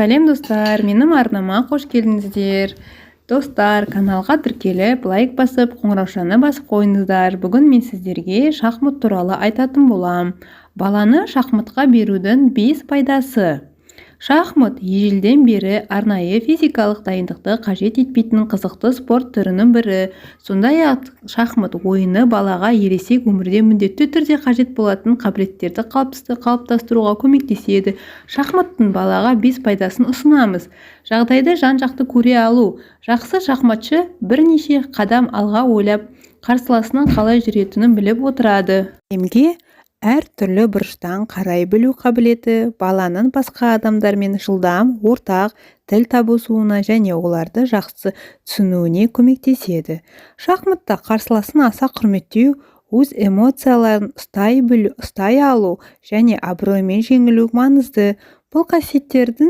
Сәлем, достар! Менің арнама қош келдіңіздер! Достар, каналға тіркеліп, лайк басып, қоңыраушаны басып қойыңыздар. Бүгін мен сіздерге шахмат туралы айтатын болам. Баланы шахматқа берудің бес пайдасы. Шахмат – ежелден бері арнайы физикалық дайындықты қажет етпейтін қызықты спорт түрінің бірі. Сондай-ақ шахмат ойыны балаға ересек өмірде міндетті түрде қажет болатын қабілеттерді қалыптастыруға көмектеседі. Шахматтың балаға бес пайдасын ұсынамыз. Жағдайды жан-жақты көре алу. Жақсы шахматшы бірнеше қадам алға ойлап, қарсыласының қалай жүретінін біліп отырады. Әлемге әр түрлі бұрыштан қарай білу қабілеті баланың басқа адамдармен жылдам ортақ тіл табысуына және оларды жақсы түсінуіне көмектеседі. Шахматта қарсыласын аса құрметтеу, өз эмоцияларын ұстай алу және абыроймен жеңілу маңызды. Бұл қасиеттердің